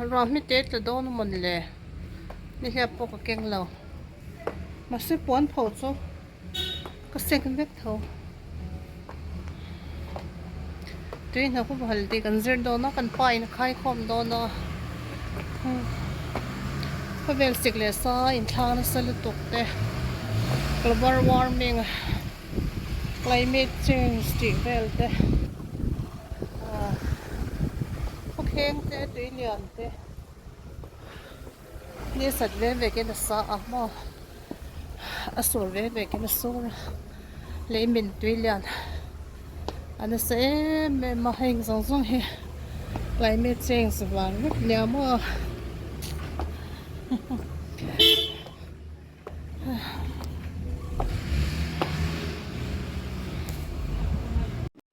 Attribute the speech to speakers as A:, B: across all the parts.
A: Ruah hmi te tla dawn a mawn le nihliap pawh ka keng lo mahse puan pho chu ka sek vek tho tui hna hup hal tih kan zir dawn a kan pa in a khai khawm dawn a khawvel sik leh sa inthlak nasa lutuk te global warming climate change tih vel te ah khawkheng te tui lian te ni sat ve vek in a sa a maw a sur ve vek in a sur a lei min tui lian a nasa em em a heng zawng zawng hi climate change vang vek nia maw.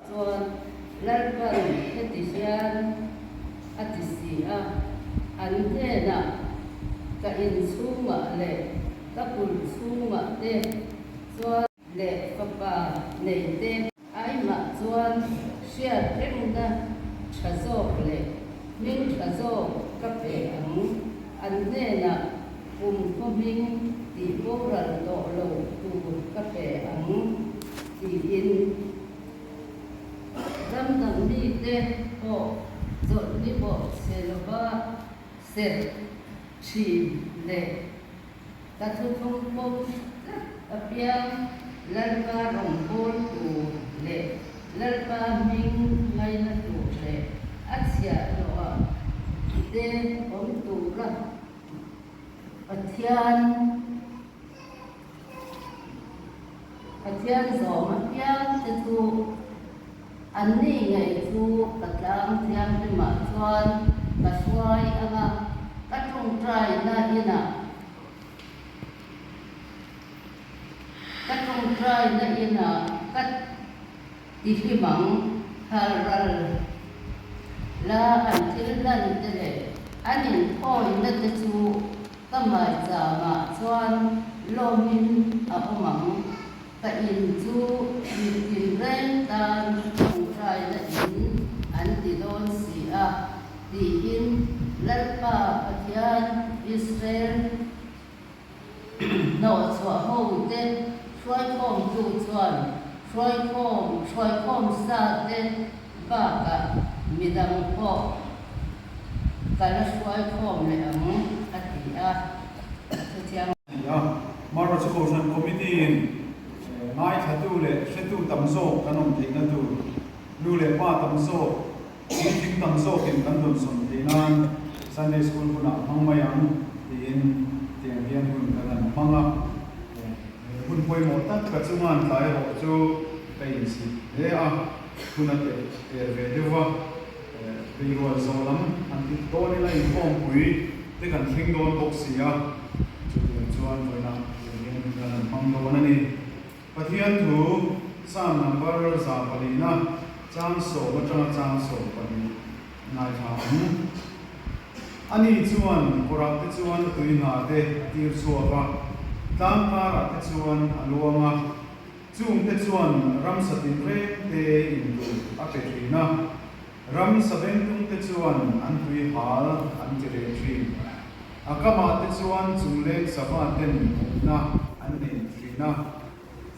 B: Chuan Lalpan heti hian a ti si a, An hnenah ka inchhungah leh ka kulh chhungah te chuan leh fapa nei te aimah chuan hriat rengna tha zawk leh hming tha zawk ka pe ang. An hnenah kum khaw hming tih boral tawh lo tur ka pe ang tiin ram dang mite pawh chawlhni pawh chhe lova serh thin leh Ka thuthlung pawm tlat apiang Lalpa rawngbâwl tur leh Lalpa hming ngaina tur leh a chhiahhlawhah te awm tura Pathian Pathian zawm apiang te chu anni ngei chu ka tlang thianghlimah chuan ka hruai ang a, ka tawngtaina inah ka tawngtaina inah ka tihlim ang. Halral la an thil hlan te leh an inthawina te chu ka maichangah chuan lawmin a awm ang. Ka in chu mitin reng tan tawngtaina in an ti dawn si a, tiin Lalpa Pathian Israel hnawhchhuah hote hruaikhawmtu chuan hruaikhawm hruaikhawm sa te bakah midang pawh ka la hruaikhawm leh ang a ti a. Chutiang.
C: Ti a, Mara chu Kohhran Committee-in ngaithlatu leh hretu tam zawk kan awm theihna tur, nu leh pa tam zawk, puitling tam zawkin kan dawnsawn theih nan Sunday School hunah hmang mai ang tiin tiang hian hun kan han hmang a. Hun pawimawh tak ka chunga'n tlai erawh chu ka inchhip hle a, hun a teh er ve deuh va. Beirual zawh lam han ti dawn ila inkhawmpui te kan thleng dawn bawk si a, chutiang chuan vawiinah tiang hian hun kan han hmang dawn a ni. Pathian thu Psalm number 104na chang sawm atanga chang 12 ngaithla ang. Ani chuan kawrah te chuan a tui hna te a tir chhuak a, tlang karah te chuan a luang a. Chungte chuan ramsa tinreng te intur a pe thin a, ramsa bengtungte chuan an tui hal an ti reh thin. A kamah te chuan chungleng sava ten awmna an nei thin a,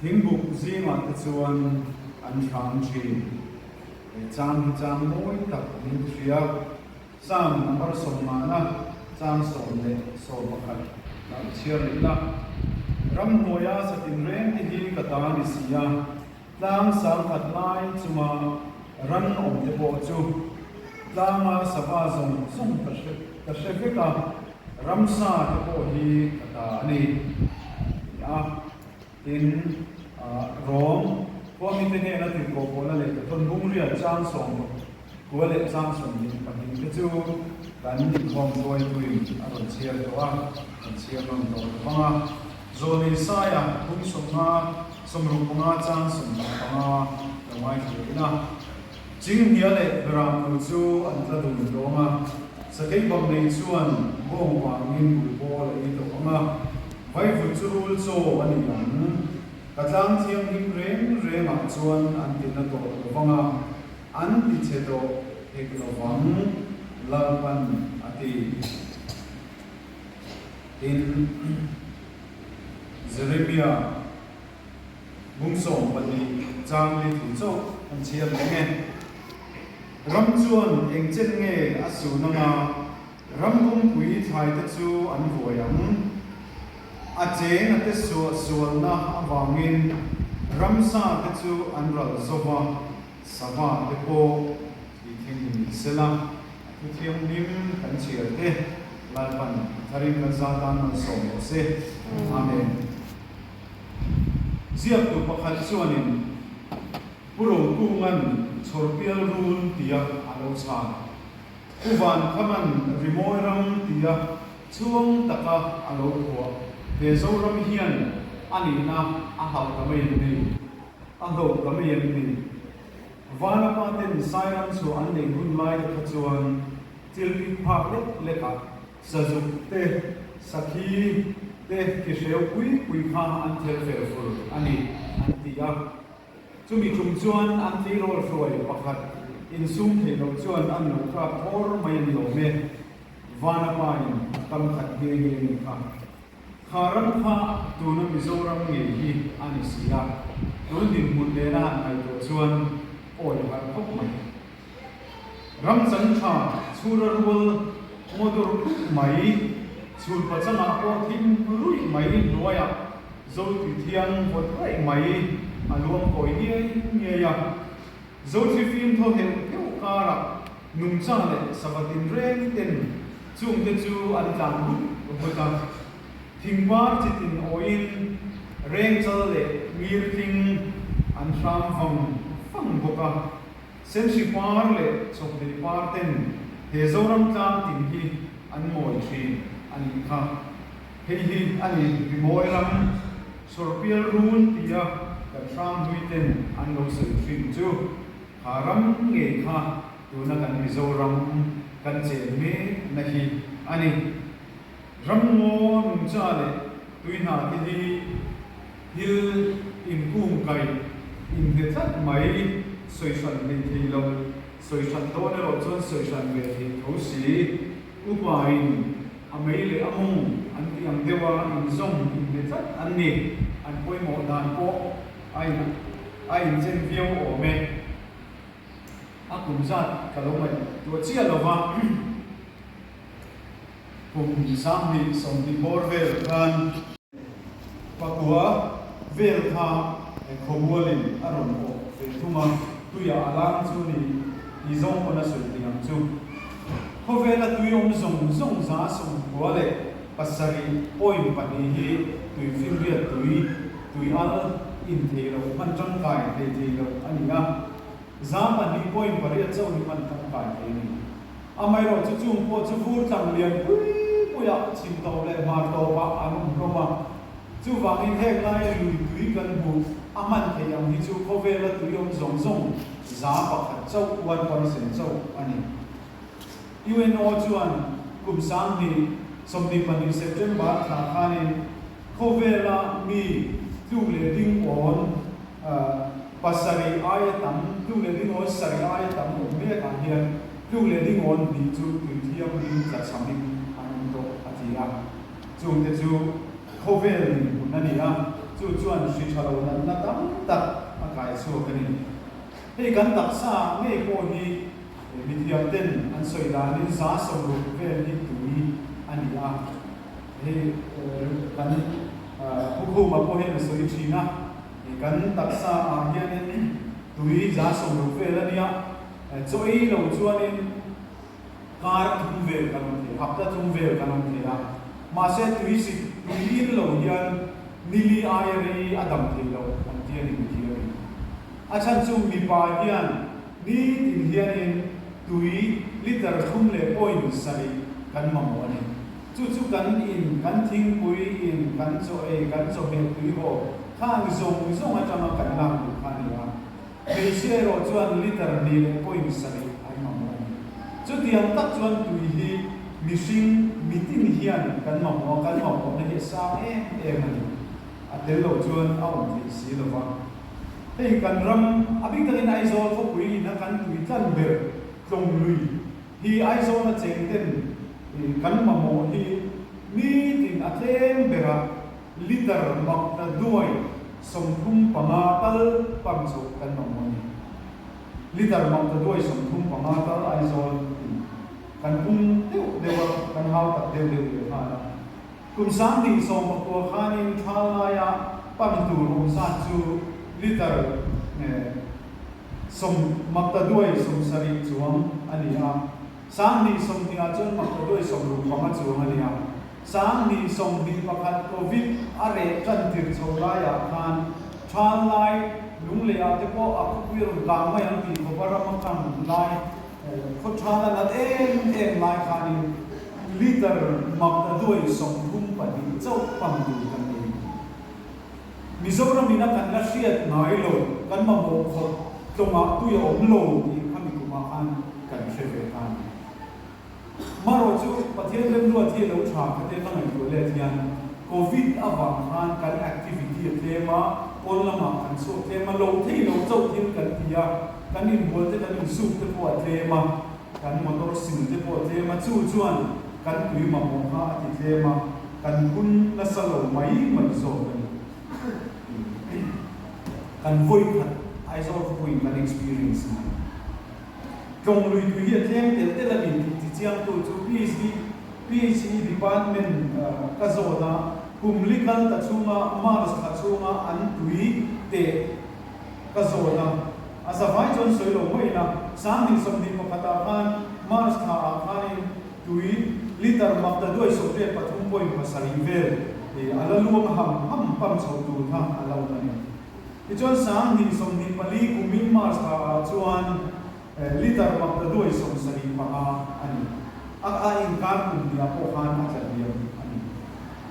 C: thingbuk zingah te chuan an hram thin. He chang hi chang mawi tak min ti hria. Psalm number 50na chang 11 la i chhiar leh ila. Ramhnuaia satin reng te hi ka ta a ni si a, tlang sangkhat lai chunga ran awm te pawh chu tlanga sava zawng zawng ka hre ka hre vek a, ramsa te pawh hi ka ta a ni, a ti a. Tin, Rom khua mite hnena tirhkoh pawhna leh ka thawn bungriat chang 19 leh chang 22 te chu kan inkhawm hruaituin a rawn chhiar tawh a, kan chhiar nawn tawh lo vang a. Zawlnei Saia bung 50, 65 chang 15 lo ngaithla leh ila. Chinghnia leh Beramnu chu an tla dun tlawng a, sakei bang nei chuan bawng vangin bul pawl a ei tawh ang a. Vaivut chu rul chaw a ni ang. Ka tlang thianghlim reng rengah chuan an ti na tawh lo vang a, an ti chhe tawh hek lo vang, Lalpan a ti. ti. Tin, Jeremia bung 12 chang li thu chauh an chhiar leng e. Ram chuan eng chen nge a sun anga ram pumpui thlai te chu an vuai ang? A cheng a te suah sualna avangin ramsa te chu an ral zo va, sava te pawh tih thing ni sela, a thu thianghlim kan chhiar te Lalpan a tharin kan za tan malsawm rawh se. Amen. Ziaktu pakhat chuanin Pu Rokunga'n Chhawrpial Run tia a lo chhan. Pu Vankhama'n Rimawi Ram tia chhuang taka a lo phuah. He Zoram hian a nihna a hlauh ta mai em ni? A hlauh ta mai em ni? Vanapa ten Sairam chhuah an neih hun lai te kha chuan thil bik phak lek lekah sazuk te, sakhi te ki hreu pui pui kha an thel fel fur a ni an ti a. Chumi tum chuan an tleirawl hruai pakhat insum theih loh chuan an lo kap thawr mai a ni awm e. Vanapa in a kam khat nghe nghe a ni kha. Kha ram kha tuna Mizoram ngei hi a ni si a, tun dinhmun nena han ngaihtuah chuan awi harh khawp mai. Ram chan tha chhura rual ngaw dur khup mai, chhun pachangah pawh thim ruih mai hnuaiah Zotui thiang vawt raih mai a luang kawi ngiai ngiai a. Zothli fim thaw heuh heuh karah nungcha leh sava tinreng ten chungte chu an tlan vut vut a. Thingpar chitin awiin rengchal leh ngirtling an hram vang vang bawk a. Senhri par leh chawhmeh par ten he Zoram tlang tin hi an mawi thin a nih kha. Hei hi a ni Rimawi ram Sawrpial Run tia kan hranghlui ten an lo sawi thin chu. Kha ram ngei kha tuna kan Mizoram kan chen mek na hi a ni. Ramngaw nungcha leh tuihna te hi thil inkung kaih inhne tlat mai sawi hran hleih thei lo, sawi hran dawn erawh chuan sawi hran ve theih tho si. Upain a mei leh a mawng an tih ang deuha inzawm inhne tlat an ni. An pawimawh dan pawh a in a inchen viau awm e. A kum zat ka lo ngaihtuah chiah lo va. Kum 2020 bawr vel khan pakua vel kha khawmualin a rawn awh ve thung a, tuiah a lang chu ni tih zawng pawn a sawi thei ang chu. Khawvela tui awm zawng zawng 97.2 hi tui finriat tui, tui al in thei loh hman tangkai hlei thei loh a ni a. 2.8 chauh hi hman tangkai thei a ni. Amaherawhchu chung pawh chu vur tlang lian pui puiah chhim tawp leh hmar tawpah an awm hlawm a. Chuvangin heng laia lui tui kan hmuh a hman theih ang hi chu khawvela tui awm zawng zawng 1% chauh, 1%, chauh a ni. UNO chuan kum 2022 September thla khanin khawvela mi tluk leh ding awn 7 aia tam, tluk leh ding awn 7 aia tam awm mekah hian tluk leh ding awn hnih chu tui thianghlim tlachhamin an awm tawh a ti a. Chungte chu khawvel dinhmun a ni a, chu chuan hri tha lo natna tam tak a kai chhuak a ni. Hei kan taksa ngei pawh hi mithiam ten an sawi danin 60% vel hi tui a ni a. Hei kan Pu Khuma pawh hian a sawi thin a, kan taksa ah hianin tui 60% vel a nia, chaw ei lo chuanin kar thum vel kan awm thei, hapta thum vel kan awm thei a, mahse tui sik tui in lo hian nili aia rei a dam thei lo an ti a ni mithiamin. A chhan chu mipa hian nitin hianin tui liter 3.7 kan mamawh a ni. Chu chu kan in, kan thingpui in, kan chaw ei, kan chawhmeh tui haw khang zawng zawng atanga kan lak duh kha a ni a. Hmeichhia erawh chuan liter 2.7 an mamawh a ni. Chutiang tak chuan tui hi mihring mitin hian kan mamawh a, kan mamawhna hi a sang em em a ni. A tel loh chuan a awm theih si lo va. Hei kan ram, a bik takin Aizawl khawpui ina kan tui tlan ber Tlawng lui hi Aizawla cheng ten Kan mamawh hi nitin a tlem berah liter makta duai 35 tal pump chhoh kan mamawh a ni. Liter makta duai 35 tal Aizawl tin kan pum deuh deuh a, kan hau tak deuh deuh leh nghal a. Kum 2019 khanin thal laia pump tur awm zat chu liter sawm makta duai 70 chuang a ni a. 2020 ah chuan maktaduai 65 chuang a ni a. 2021 Covid a reh tan tir chho laiah khan thal lai lunglei ah te pawh a khawpui rawn kang mai ang tih khawpa ram a kang lai khaw thal a nat em em lai khanin liter maktaduai 34 chauh pam tur kan nei. Mizoram in a kan la hriat ngai lo, kan mamawh khawp tlawngah tui a awm lo tih khami kumah khan kan hre ve ta a ni. Marawh chu Pathian remruat hi a lo tha ka te ka ngaihtuah let hian Covid avang khan kan activity a tlem a, pawn lamah kan chhuak tlem a, lo thei lo chauh thil kan ti a, kan inbual te kan insuk te pawh a tlem a, kan motor sil te pawh a tlem a, chu chuan kan tui mamawh kha a ti tlem a. Kan hun nasa lo mai mai zawk a ni. Kan vawi khat Aizawl khawpuiin kan experience ngai. Tlawng lui tui hi a tlem tel tel a ni tih chi chiangtu chu PHD PHE department ka zawt a, kum li kal ta chhunga March thla chhunga an tui teh ka zawt a, a zavai chuan sawi lo mai ila, 2021 ah khan March thla ah khanin Tui liter maktaduai 83.7 vel a la luang ham ham pam chho tur kha a lo awm a ni. Tichuan 2024 kumin March thla ah chuan liter maktaduai 75 a ni. A a inkar kum hnih ah pawh khan a tla hliam a ni.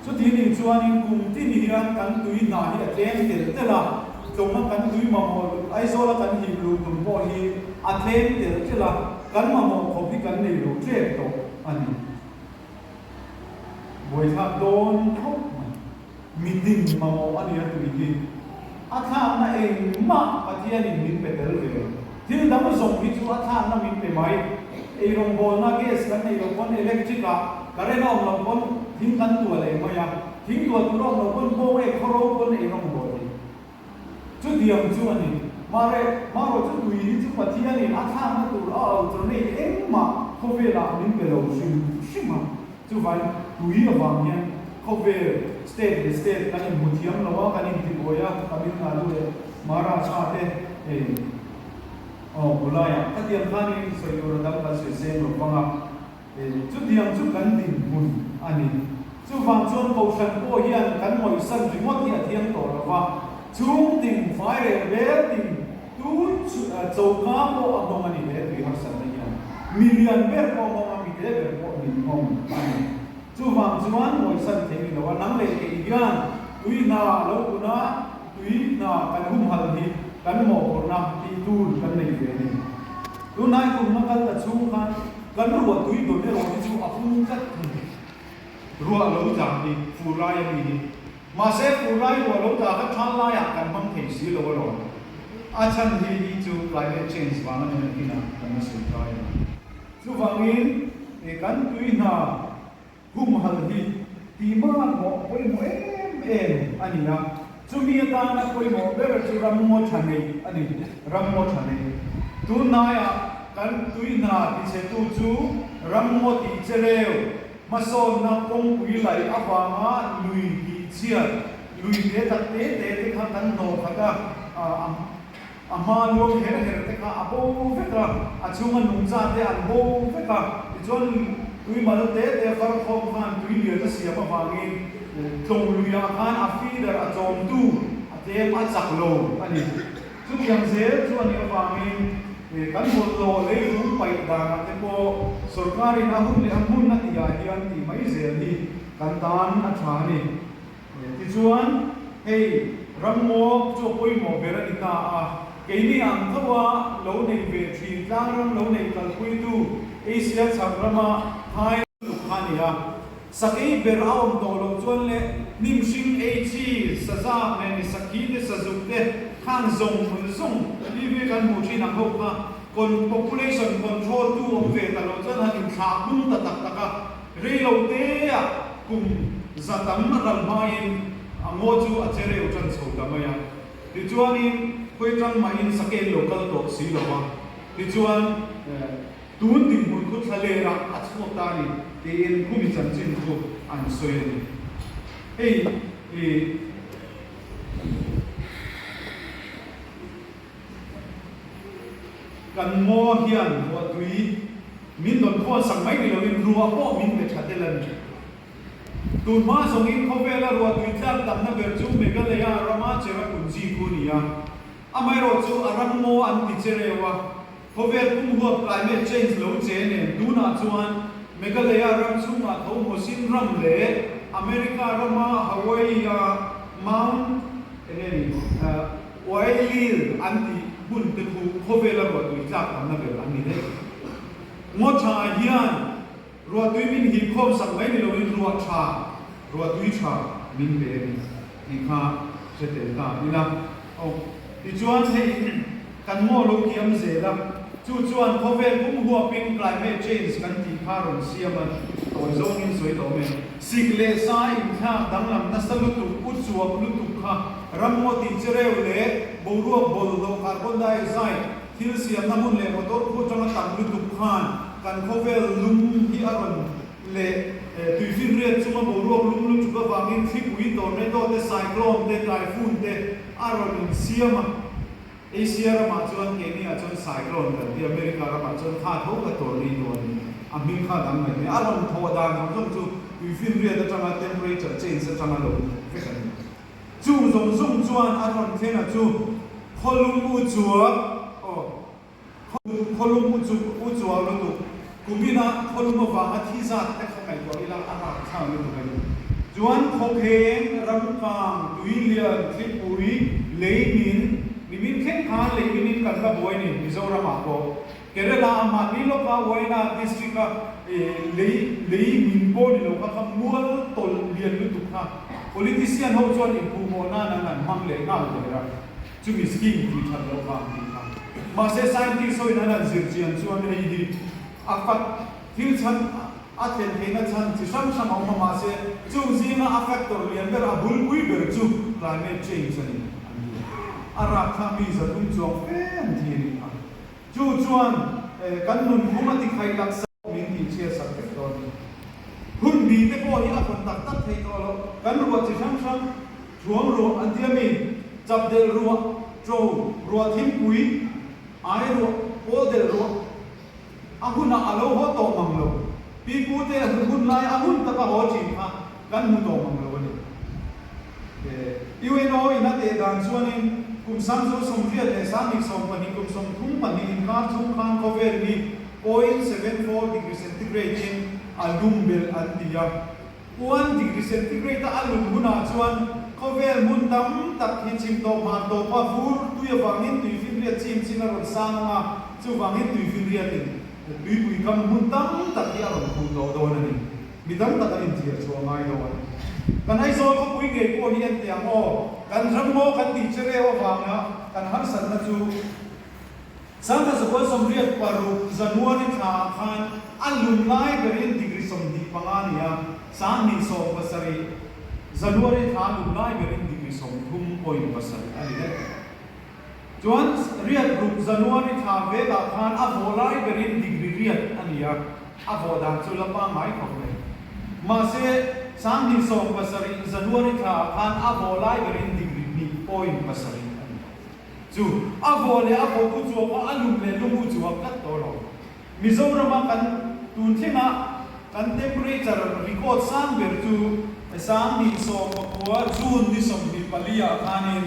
C: Chuti nih chuanin kum tin hian kan tui hna hi a tlem telh telh a, tlawma kan tui mamawh Aizawla kan hip luh tum pawh hi a tlem telh telh a, kan mamawh khawp hi kan nei lo tlem tawh a ni. Buaithlak dawn khawp mai. Mitin mamawh a nia tui hi. A thlakna engmah Pathianin min pe tel ve lo. Thil dang zawng hi chu a thlakna min pe mai. Eirawngbawlna gas kan neih loh pawn electric ah current a awm loh pawn thing kan tuah leh mai a, thing tuah tur a awm loh pawn bawng ek khaw ro pawn eirawngbawl theih. Chutiang chu a ni. Mahre, marawh chu tui hi chu Pathianin a thlakna tur a alternate engmah khawvelah min pe lo hrim hrim a. Chuvangin tui avang hian khawvel state leh state kan inhmu thiam lo a, kan intibuai a, Tamil Nadu leh Maharashtra te hei aw bulaiah khatiang khanin sawi tur a dang kan sawi seng lo vang a, chutiang chu kan dinhmun a ni. Chuvang chuan Kohhran pawh hian kan ngawihsan ringawt hi a thiam tawh lo va, chhung tin fai rel bel tin Tu choka pawh a nghawng a ni he tui harsatna hian mi lian ber pawh a nghawng a, mi te ber pawh min nghawng a ni. Chuvang chuan ngawisan thei ni lo a, nang leh kei hian tui hna a lo kun a, tui hna kan humhal hi kan mawhphurhna tih tur kan nei ve a ni. Tunlai kum hma kal ta chhung khan kan ruah tui dawn erawh hi chu a pung tlat thung. Ruah lo tla hi fur lai a ni hi. Mahse, fur lai ruah lo tla kha thal laiah kan hmang thei si lo alawm. A chhan hi hi chu climate change vang a ni nakinah kan la sawi kai a ni. Chuvangin, kan tui hna humhal hi tihman mawh pawimawh em em a ni a. Chumi atana pawimawh ber chu ramngaw tha neih a ni, ramngaw tha neih. Tunhnaiah kan tui hna tichhetu chu ramngaw tih chereu Hmasawnna kawngpui laih avanga lui tih chhiat, lui te tak te te te kha kan hnawh khat a, a hma luang her her te kha a bo vek a, a chhunga nungcha te an bo vek a, tichuan tui mal te te far khawm khan tui lian a siam avangin tlawng luiah khan a feeder a chawmtu a tlem a chak lo a ni. Chutiang zel chu a nih avangin kan bawlhhlawh leilung paih danah te pawh sorkarin a hun leh a hmun a tihah hian tih mai zel hi kan tan a tha a ni. Tichuan, hei ramngaw chu a pawimawh ber a ni ta a, keini ang tho a lo nei ve thin tlangram lo nei kalpuitu Asia chhak rama Thai lutuk kha a ni a. Sakei ber a awm tawh loh chuan leh hnim hring ei chi, sazak leh ni sakhi te, sazuk te khan zawng zawng TV kan hmuh thin ang ho kha con population control tu awm ve ta loh chuan han inthlah hnung ta tak tak a. Rei lo te-ah kum za tam ral hmain a ngaw chu a che reu tan chho ta mai a. Tichuanin khawi tang mahin sakel lo kal tawh si lo va. Tichuan tun dinhmun khu thla lerah a chhuak ta a ni tiin khumi chanchin khu an sawi a ni. Hei i. Kan ngaw hian ruahtui min rawn khawn sak mai ni loin ruah pawh min pe tha tel a ni. Tun hma zawngin khawvela ruahtui tlak tamna ber chu Meghalaya rama Cherrapunji khu a ni a. Amaherawhchu a ram ngaw an ti che reuh a, khawvel pum huap climate change lo che nen tunah chuan Meghalaya ram chhungah tho Mawsin ram leh America rama Hawaii-a Mount enge ni Oilil an tih hmun te khu khawvela ruahtui tlak tamna ber an ni daih. Ngaw tha hian ruahtui min hip khawm sak mai ni loin ruah tha, ruahtui tha min pe a ni tih kha hre tel ta ila. Aw, tichuan hei kan ngaw lo kiam zel a, chu chuan khawvel pum huapin climate change kan tih kha rawn siam a, tawi zawngin sawi tawh mai. Sik leh sa inthlak danglam nasa lutuk, u chuak lutuk kha ramngaw tih che reu leh boruak bawlhhlawh carbon dioxide thil siamna hmun leh motor khu atanga tam lutuk khan kan khawvel lum hi a rawn leh tuifinriat chunga boruak lum lutuk avangin thlipui, tornado te, cyclone te, typhoon te a rawn insiam a. Asia ramah chuan keini ah chuan cyclone kan ti, America ramah chuan kha tho ka tornado a ni. A hming kha dang mai mai. A rawn thawh dan zawng zawng chu tuifinriat atanga temperature change atanga lo vek a ni. Chung zawng zawng chuan a rawn thleng a chu khawlum u chuak aw khawlum u chu u chuak lutuk kumina khawlum avanga thi zat te kha ngaihtuah ila a rak thlak lutuk a ni. Chuan khawkheng, ramkang, tuilian, thlipui, leimin, nimin thleng khan leiminin kan la buai ni Mizoramah pawh. Kerala a mahni lawka Wayanad district a lei lei min pawh ni lo kha kha mual tawlh lian lutuk kha politician ho chuan inpuhmawh nan an han hmang leh nghal der a, chumi scheme tih that loh vang tih kha. Mahse scientist ho in an han zir chian chuan hei hi a fak thil chhan a thlen theihna chhan chi hrang hrang a awm a mahse chung zinga a factor lian ber a bulpui ber chu climate change a ni an ti. A rapthlak mi zathum chuang fe an thi a nih kha. Chu chuan kan nun phung a ti khaih lak sak min tih chhiat sak vek dawn a ni. Hun bi te pawh hi a hawn tak tak thei tawh lo. Kan ruah chi hrang hrang, thuam ruah an tia mi, chap delh ruah, ṭo ruah thimpui, ai ruah, pawl delh ruah a hunah a lo haw tawh mang lo. Pi pu te hun lai a hun taka haw ṭhin kha kan hmu tawh mang lo a ni. UNO in a teh dan chuanin kum sangzo 87 20 kum 32 inkar chhung khan khawvel hi 0.74 degree centigrade in a lum belh an ti a. 1 degree centigrade a a lum hunah chuan khawvel hmun tam tak hi chim tawp hman tawpa vur tui avangin tuifinriat chim chin a rawn sang ang a, chuvangin tuifinriatin tuipui kam hmun tam tak hi a rawn khuh tawh dawn a ni. Mi tam tak an inthiar chhuah ngai lo a ni. Kan Aizawl khawpui ngei pawh hi en teh ang aw, kan ram maw kan tih che reu avanga kan harsatna chu 1986 January thlaah khan a lum lai berin degree 25 a ni a, 2017 January thla a lum lai berin degree 30.7 a ni daih. Chuan riat ruk January thla velah khan a vawh lai berin degree riat a ni a, a vawh dan chu la pangngai khawp mai. Mahse, 2017 January thlaah khan a vawh lai berin degree 2.7 a ni. Chu a vawh leh a vawh u chuak a, a lum leh lum u chuak tlat tawh lo. Mizorama kan tun thlenga kan temperature record sang ber chu 2019 June ni 24 ah khanin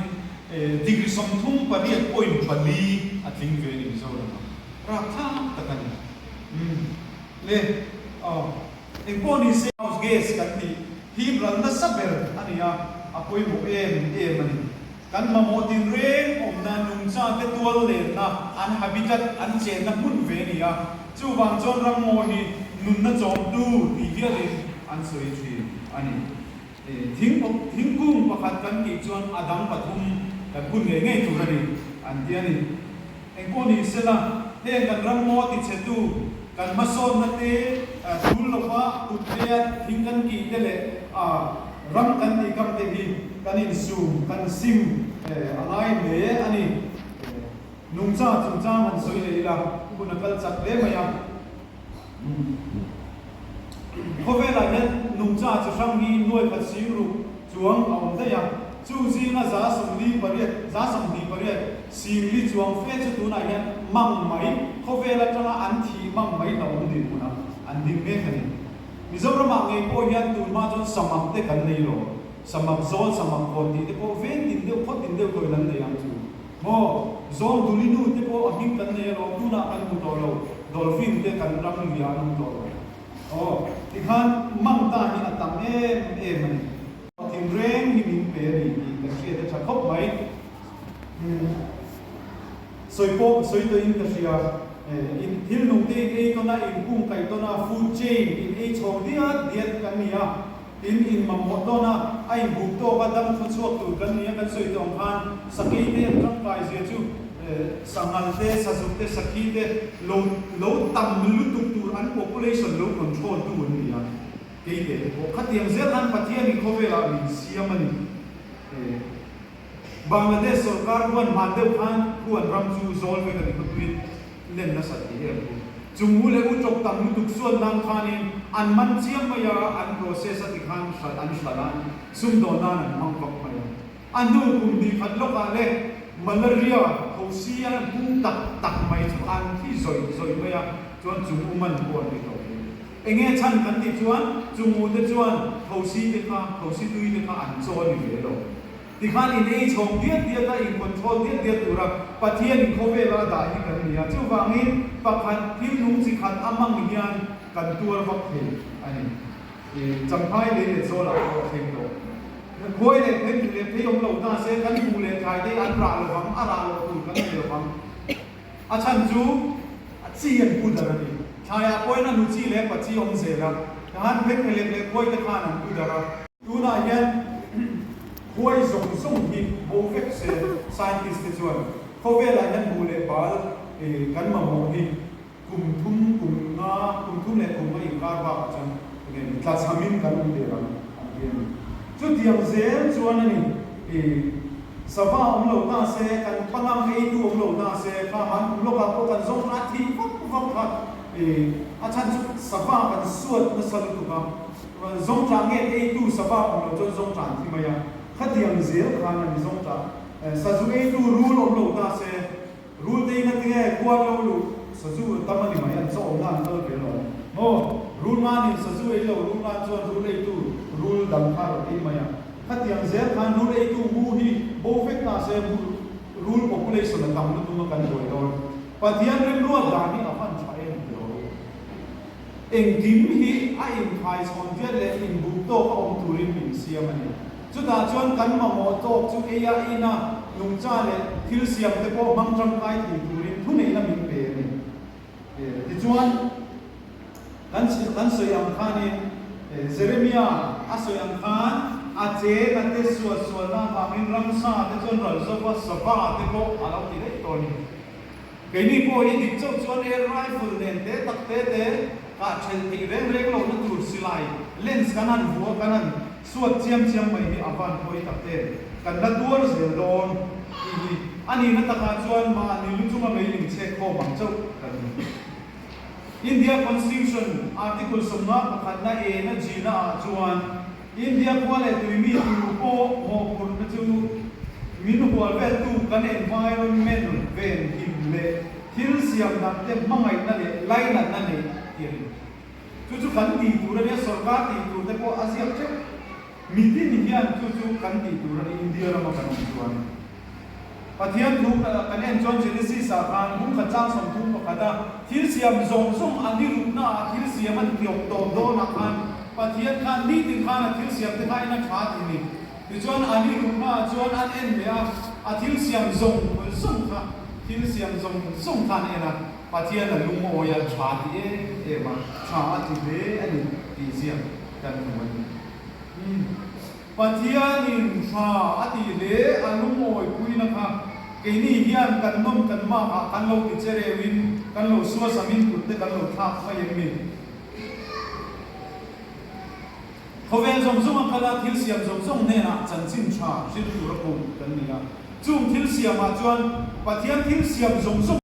C: degree 38.4 a tling ve a ni Mizorama. Rapthlak tak a ni. Umm le aw engpawh ni se house gas kan tih hi ral nasa ber a ni a, a pawimawh em em a ni. Kan mamawh tinreng awmna nungcha te tual lenna an habitat an chenna hmun ve a ni a, chuvang chuan ramngaw hi nunna chawmtu tih hialin an sawi thin a ni. Thingkung pakhat kan tih chuan a dang pathum kan phun ngei ngei tur a ni an ti a ni. Engpawh ni sela, heng kan ramngaw tichhetu. Kan hmasawnna te tul lova kut tea thing kan kih te leh ram kan tih kam te hi kan insum, kan sim a ngai hle a ni. Nungcha chungchang han sawi leh ila hun a kal chak hle mai a. Khawvelah hian nungcha chi hrang hi nuai khat sing ruk chuang a awm daih a, chu zinga 48, 28 singli chuang fe chu tunah hian mang mai, khawvel atanga an thih mang mai hlauhawm dinhmunah an ding mek a ni. Mizoramah ngei pawh hian tunhma chuan samak te kan nei lo, samak zawl, samak kawn tih te pawh veng tin deuh, khaw tin deuh tawhin an nei ang chu. Maw, zawng dulinu te pawh a hming kan nei alawm, tunah kan hmu tawh lo, dolphin te kan ram luiah an awm tawh lo. Aw, tikhan mang ta hi a tam em em a ni. Thing reng hi min pe a ni tih kan hriat a tha khawp mai. Umm, sawi pawh sawi tawhin ka hria, in thil nung te in ei tawn a, in kung kaih tawn a, food chain in ei chhawng diat diat kan ni a. Tin, in mamawh tawn a, a inbuk tawk a, dam thu chhuak tur kan ni a, kan sawi tawh ang khan sakei te an tangkai zia chu sanghal te, sazuk te, sakhi te lo lo tam lutuk tur an population lo control tu an ni a, kei te te pawh khatiang zel khan Pathianin khawvelah min siam a ni. Bangladesh sorkar huan hman deuh khan huan ram chu zawl vek a ni khawtuin len nasat thei em thu. Chung u leh u chawp tam lutuk suan nan khanin an man chiang mai a, an process a ti khan hralh an hralh a, sumdawn nan an hmang vak mai a. A hnu kum hnih khat lawkah leh malaria thosi an pung tak tak mai chu an thi zawih zawih mai a, chuan chung u man pawh an ti tawh hle. Enge chhan kan tih chuan chung u te chuan thosi te kha, thosi tui te kha an chaw a ni ve lo. Tikhan in ei chhawng diat diat a, in control diat diat tura Pathian in khawvela a dah hi kan ni a. Chuvangin pakhat thil nung chi khat a hmang hian kan tuar vak thei a ni. I Champhai lei leh Zawlah pawh a thleng tawh. Khuai leh then leh phei awm lo ta se kan hmuh leh thlai te an rah lovang, a rah loh tur kan nei lovang. A chhan chu a chi an pu dar a ni. Thlaiah pawhin a nu chi leh pa chi awm zel a, tahan then leh leh khuai te khan an pu dar a. Tunah hian khuai zawng zawng hi bo vek se scientist te chuan khawvelah hian buh leh bal kan mamawh hi kum thum kum nga kum thum leh kum nga inkar bakah chuan enge ni tlachhamin kan awm der ang an ti a ni. Chutiang zel chuan a ni sava awm lo ta se kan pangang eitu awm lo ta se kha han kum lawkah pawh kan zawng hrat thih vak vak kha a chhan chu sava kan suat nasa lutuk a. Zawngṭah nge eitu sava awm lo chuan zawngṭah an thi mai a, khatiang zel khan a ni zawngṭah. Sazu eitu rul awm lo ta se, rul te in a ti nge khuan lo luh sazu a tam a ni mai, an chaw awmna an kal ve lo. Maw, rul nganin sazu ei lo, rul ngan chuan rul eitu rul dang kha a rawn ei mai a, khatiang zel khan rul eitu mu hi bo vek ta se, rul population a tam lutuk a kan buai dawn. Pathian remruat dan hi a hman ṭha em tih lo. Engkim hi a inkhaichhawn vial leh inbuk tawk a awm turin min siam a ni. Chutah chuan kan mamawh tawk chu ei a in a, nungcha leh thil siam te pawh hmang tangkai thei turin thuneihna min pe a ni. Tichuan, kan kan sawi ang khanin Jeremia a sawi ang khan a cheng a te suahsualna avangin ramsa te chuan ral zova sava te pawh a lo ti daih tawh a ni. Keini pawh hi dik chauh chuan air rifle nen te tak te te kah ṭhelh theih reng reng lohna tur silai lens kan han hmu a, kan han suat chiam chiam mai hi a van pawi tak em, kan la tuar zel dawn tih hi a nihna takah chuan mahni lu chunga mei ling chhek khawm ang chauh kan ni. India Constitution Article 51 na A na G na ah chuan India khua leh tuimi tur pawh mawhphurhna chu min hual veltu kan environment ven him leh thil siam dangte hmangaihna leh lainatna neih tih a ni. Chu chu kan tih tur a nia, sorkar tih tur te pawh a ziak teuh. Mitin hian chu chu kan tih tur a ni India rama kan awm chuan. Pathian thu kan en chuan Genesis ah khan bung khat chang 31 a thil siam zawng zawng an i rukna ah thil siam an tiawk tawp dawn ah khan Pathian khan nitin khan a thil siam te kha en a tha tih ni. Tichuan an i rukna ah chuan an en leh a, a thil siam zawng zawng kha thil siam zawng zawng kha an en a, Pathian a lungawi a tha ti em em a, tha a ti hle a ni tih ziak kan hmu a ni. Pathianin tha a tih hle a lungawi puina kha keini hian kan nawm kan mak ah kan lo ti che reuhin. kan lo suasamin kut te kan lo thlak mai em ni? Khawvel zawng zawng a kal a, thil siam zawng zawng hnenah chanchin tha hrilh tur a kum kan ni a. Chung thil siamah chuan Pathian thil siam zawng zawng.